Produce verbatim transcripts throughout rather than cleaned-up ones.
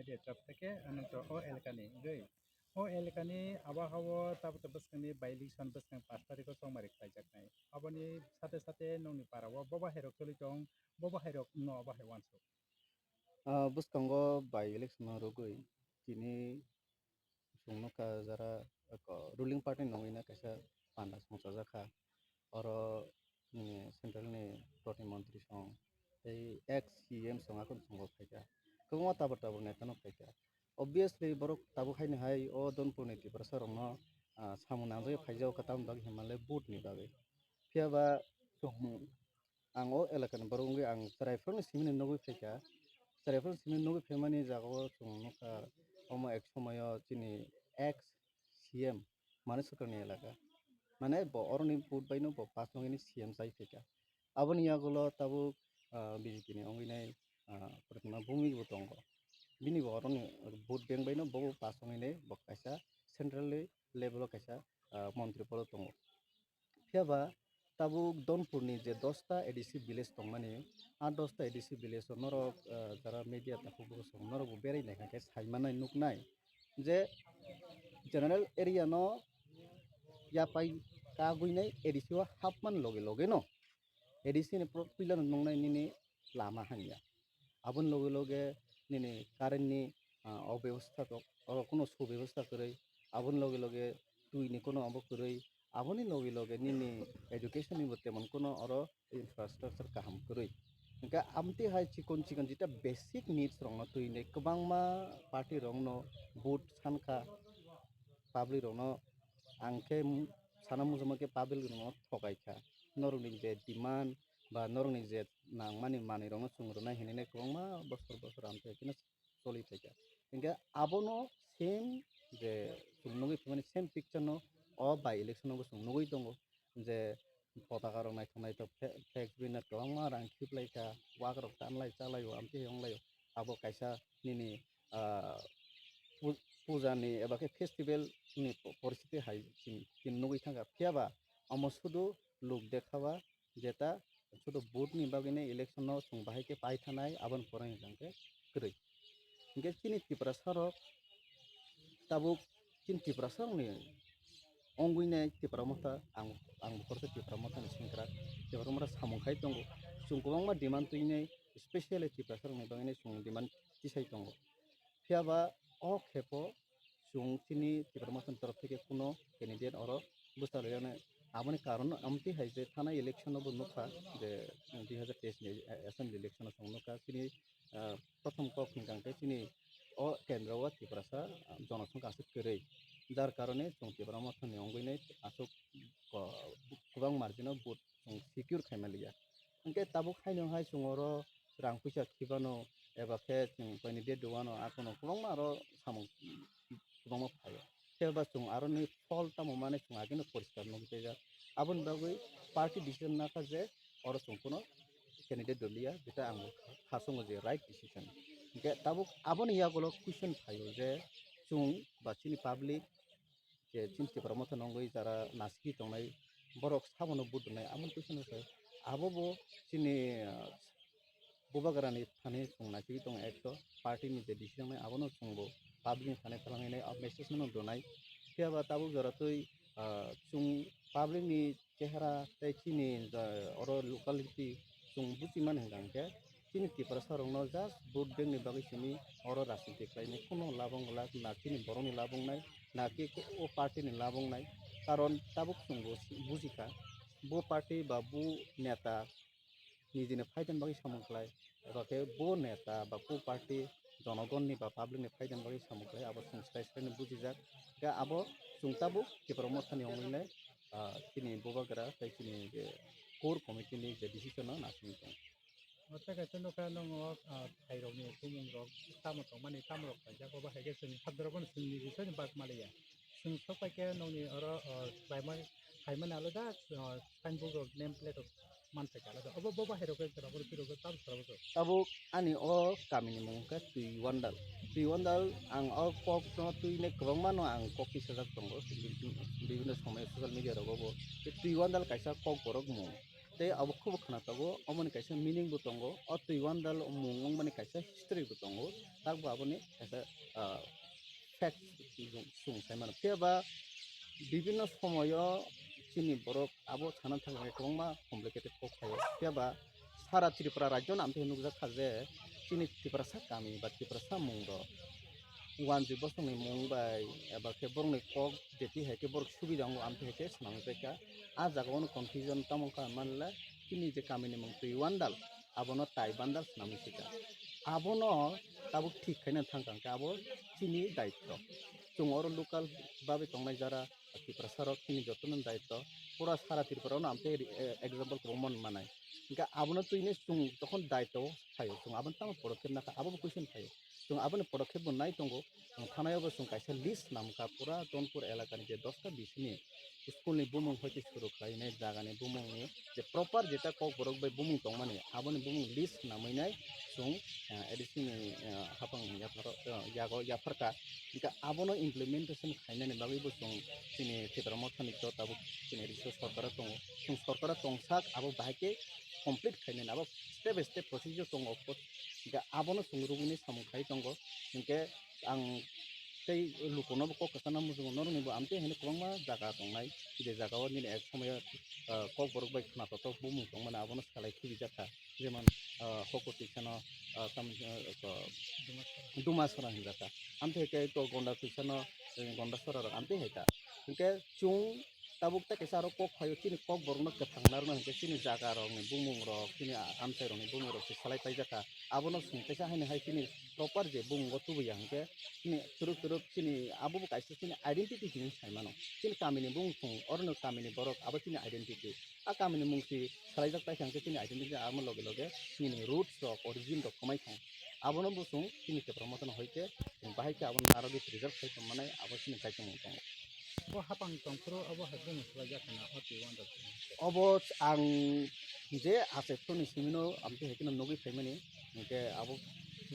P F F theke, ano to o elakani, goi. O elakani abahao tabuk bwskangni by election bwskang pash tarikh o chongmari khlaijaknai. Aboni sate sate nongni para o bo bahairok choli tong, bo bahairok no bahai wansuk. Ah, bwskango by election no rwgwi tini chwng nukha jara, eko, ruling party ni nungwi no kaisa panda songchajakha. Oro nini central ni proti montri song tei ex C M song akon song bo phaikha. Kwbangma tabuk tabuk neta no phaikha. Obviously borok tabuk haino hai o Donpur ni Tiprasa rok no, ah, samung nangjagwi phaijak kha, tamoni bagwi hinmale vote ni bagwi. Phiya ba chwng ang o elakani borok wngwi ang chwraiphuruni simi nugwi phaikha. Chwraiphuruni simi nugwi phaimani jagao chwng nukha, omo ek somoyo chini ex C M Manik Sarkarni elaka. Mane bo oroni vote baino bo pass wngwi C M chai phaikha. Aboni yagulo tabuk, ah, B J P ni wngwi nai, ah, Pradyumna Bhowmik bo tongo. Bini bo oroni vote bank baino bo pass wngwi nai bo kaisa central level o kaisa, ah, montri polo tongo. Phiya ba tabuk Donpur ni je dosta A D C village tongmani, a dosta A D C village o norok, ah, jara media takhuk bo song norok bo berai naikha khe sai manai nuknai je general area no yapai kagwi nai A D C o hapmani loge loge no A D C ni pro-, puila no nungnai nini lama hamya. Aboni loge loge nini current ni, ah, obebostha tok, oro kuno subebostha kwrwi, aboni loge loge twi ni kuno obo kwrwi, aboni loge loge nini education ni bo temon kuno oro infrastructure kaham kwrwi. Hwnkhe amtwi hai chikon chikon jeta basic needs rokno twi ni kwbangma party rokno vote sankha, public rokno ang khe sana muchungma khe public rokno thokaikha. Norokni je demand ba norokni je nangmani manwirokno chwng rwnai hinwi kwbangma bosor bosor amtwi haikhe choli phaikha. Hingke abono same je chwng nugwi phaimani same picture no o by election o bo chwng nugwi tongo je potaka rok naithok naithok fle-, flex banner kwbangma rang khiplaikha, wak rok tanlai chalaio, amtwi hai wnglaio. Abo kaisa nini, ah, pu-, puja ni eba khe festival ni po-, poristiti hai chini, chini nugwi thangkha. Phiya ba omo sudu luk dekha ba jeta sudu vote ni bagwi no election no chwng bahai khe pai thanai, aboni pore hwnkhe kwrwi. Hwnkhe chini Tiprasa rok tabuk chini Tiprasa rok ni ongwi nai Tipra Motha, ang, ang bo khoroksa Tipra Motha ni sengkrak, Tipra Motha samung khai tongo, chwng kwbangma demand twi nai, specially Tiprasa rok ni bagwi no chwng demand tisai tongo. Phiya ba o khepo chwng chini Tipra Motha ni torof theke kuno candidate oro bwsa loyani. Aboni karon amtwi hai je thanai election o bo nukha je dui hazar teis ni assembly election o chwng nukha chini, ah, prothom kok hwnkha khe chini o kendro o Tiprasa, ah, jonosongkha aswk kwrwi, jar karone chwng Tipra Motha ni ongwi nai aswk, ah, kwbang margin o vote chwng secure khai manliya. Hwnkhe tabuk haino hai chwng oro rang puisa khibano eba khe chwng candidate rwano akono kwbangma aro samung kwbangma phaio. Phiya ba chwng aroni phol tamo mane chwng ageno poriskar nukjak. Aboni bagwi party decision nakha je oro chwng kuno candidate rwliya, jeta ang bo khasongo je right decision. Hwnkhe tabuk aboni yagulo question phaio je chwng ba chini public je chini Tipra Motha nongwi jara nasigwi tongnai borok sabono vote rwnai, amoni question khe abo bo chini, ah, bubagrani thani chwng nasigwi tongo ekso party ni je decision nai abono chwngbo public ni thani phalangwi nai, ah, message no rwnai. Phiya ba tabuk jora twi, ah, chwng public ni chehara tei chini, ah, oro locality chwng buji mani hwnkha hwnkhe chini Tiprasa rokno just vote bank ni bagwi simi oro rajniti khlainai, kuno lab wng glak na chini borokni lab wngnai, na khe o party ni lab wngnai. Karon tabuk chwngbo bujikha, bo party ba bo neta nijini phaidani bagwi samung khlai, eba khe bo neta ba bo party jonogonni ba public ni phaidani bagwi samung khlai, abo chwng swrai swraino bujijak. Khe abo chwng tabuk Tipra Mothani wngwi nai, ah, chini bubagra tei chini je core committee ni je decision no naisingwi tongo. O tei kaisa nokha nongo, ah, phairokni tumung rok tamo tongmani, tamo rok paijak, obo hai khe chwng habdorok bono chwngni bisingni bak maliya. Chwng sok pai khe nokni oro, ah, khlaimani, khlaimani alada, ah, signboard rok, name plate rok manthai khe alada. Obo bo bahai rok khe jora boro twi rok tamo sora bwswk. Tabuk ani o kamini mung khe Twiwandal. Twiwandal ang o kok no twi ne kwbangma no ang kok tisajak tongo. Bibinno somoy social media rogo bo. Twiwandal kaisa kokborok mung. tei abo khubo khna tongo, omoni kaisa meaning bo tongo, o Twiwandal mung wngmani kaisa history bo tongo, takbo aboni kaisa, ah, fact chwng sai mano. Phiya ba bibinno somoyo chini borok abo sana thangwi kwbangma complicated kok phaio. Phiya ba sara Tripura rajyo no amtwi nukjak kha je chini Tiprasa kami ba Tiprasa mung rok wanjwi bosongni mung bai eba khe borokni kok jeti hai khe borok subida wngo amtwi hai khe swnamwi paikha. A jaga o no confusion tamo wngkha manle chini je kami ni mung Twiwandal abono Taibandal swnamwi sika. Abono tabuk thik khaina thang kha hwnkhe abo chini daityo. Chwng oro local bagwi tongnai jara Tiprasa rok chini jotono daityo. Pura sara Tripura no amtwi, eh, example kwbangma manai. Hwnkhe abono twini chwng jokhon daityo phaio, chwng abono tamo podokkhep nakha, abobo question phaio. Chwng aboni podokkhep bo nai tongo. Ang thanai o bo chwng kaisa list swnam kha pura Donpur elakani je dosta bisini school ni bumung hoite suru khlainai jagani bumungni je proper jeta kokborok bai bumung tongmani aboni bumung list swnamwi nai chwng, ah, A D C ni, ah, hapang yapharo, ah, yago yapharkha. Hwnkhe abono implementation khainani bagwi bo chwng chini Tipra Mothani to tabuk chini A D C o sorkaro tongo. Chwng sorkaro tongsak abo bahai khe complete khainani abo step by step procedure tongo. Hwnkhe abono chwng rwgwini samung khai tongo. Hwnkhe ang tei lukuno bo kok kwchangma muchungo, norokni bo amtwi haino kwbangma jaga tongnai, je jaga o nini ek somoyo, ah, kokborok bai khna totok bumung tongmani abono salai khibijak kha, jemon, ah, Hoko Twisano, ah, tam, ah, ko, Dumasora hinjak kha, amtwi hai khe to Gonda Twisano, eh, Gondasora rok amtwi hai ta. Hwnkhe chwng tabuk tei kaisa aro kok phaio, chini kokborokno kwthang narwkna hwnkhe chini jaga rokni bumung rok, chini a-, amchai rokni bumung rok se salai paijak kha. Abono chwng kaisa haino hai chini proper je bumungo tubuya hwnkhe chini twrwk twrwk chini abobo kaisa chini identity hinwi sai mano. Chini kamini bumung chwng orono kamini borok abo chini identity. A kamini mung si salaijak paikha hwnkhe chini identity amo loge loge chini roots rok, origin rok kwmai thang. Abono bo chwng chini Tipra Mothano hoite chwng bahai khe abono narwgwi preserve khai tongmanai abo chini kaichomung tongo. Bo hapang tongphuru abo hai bumung swlaijak hwnna o twi uanjak. Obo ang je achai phuruni simino amtwi hai kheno nugwi phaimani, hwnkhe abo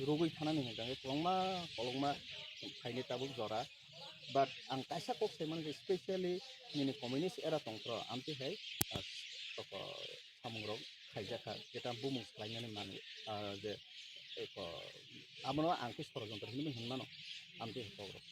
rugwi thanani hwnkhe kwbangma kolokma phaini tabuk jora. But ang kaisa kok sai mano je specially nini communist era tongphuru amtwi hai, ah, toko samungrok khaijakha, jeta bumung swlainani manwi, ah, je, eko, abono ang khe sorojontro hinwi hinmano amtwi hai kokrok.